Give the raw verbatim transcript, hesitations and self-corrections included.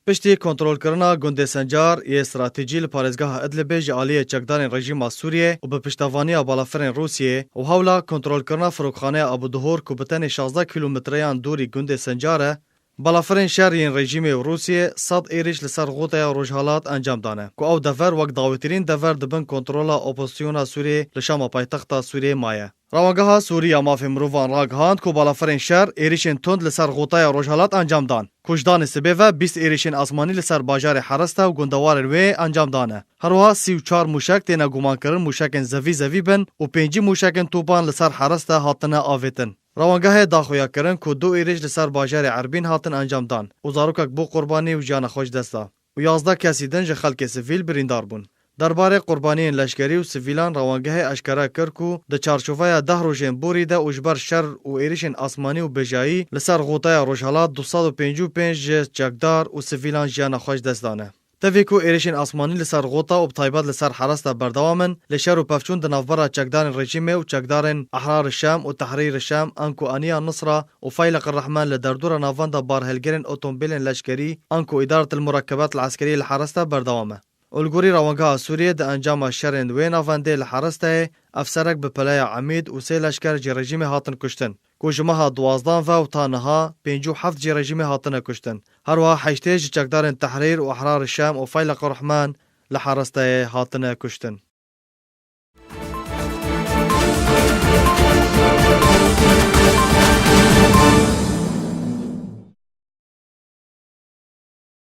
Piştî kontrolkirina gundê Sencar yê stratejî li parêzgeha Idlibê ji aliyê çekdarên rejîma Sûriyê û bi piştevaniya balafirên Rûsiyê û hewla kontrolkirina firokxaneya Abu Duhur ku bi tenê şazdeh kîlometreyan dûrî gundê Sencar e, balafirên şer yên rejîmê û Rûsiyê sed êrîş li ser Xotaya Rojhilat encam dane, ku ew dever wek dawîtirîn dever di bin kontrola opozisyona Sûriyê li Şama paytexta Sûriyê maye. Rawangeha Sûrî ya Mafê Mirovan ragihand ku balafirên şer êrîşên tund li ser Xotaya Rojhilat encam dan, ku ji danê sibê ve bîst êrîşên asmanî li ser bajarê Heresta û gundewarên wê encam dane. Her wiha sî û çar mûşek têne gumankirin mûşekên zevî zevî bin û pêncî mûşekên topan li ser Heresta hatine avêtin. Rawangehê da xuyakirin ku du êrîş li ser bajarê Erbîn hatin encam dan û zarokek bû qurbanî û jiyana xwe ji dest da û yazdeh kesî din ji xelkê sivîl birîndar bûn. Derbarê qurbaniyên leşkerî û sivîlan rawangehê eşkere kir ku di çarçoveya deh rojên borî de û ji ber şer û êrişên asmanî û bêjayî li ser Xotaya Rojhilat du sed û pêncî û pênc ji çekdar û sivîlan jiyana xwe ji dest dane. Tevî ku êrişên asmanî li ser Xota û bi taybet li ser Heresta berdewam in, li şer û pevçûn di navbera çekdarên rejîmê û çekdarên Ehrar Şam û Tehrîr Şam, anku Aniya Nusra û Feyleq Rehman li derdora navenda barhilgirên otomobîlên leşkerî, anku Îdaret el Murekebet el Eskerî li Heresta berdewam e. Û li gorî Rawangeha Sûriyê di encama şerên wê navendê li Heresteyê efserek bi peleya Emîd û sê leşker ji rejîmê hatin kuştin, ku ji meha duwazdan ve û ta niha pêncî û heft ji rejîmê hatine kuştin. Her wiha heştê ji çekdarên Tehrîr û Ehrar Şam û Feyleq Rehman li Heresteyê hatine kuştin.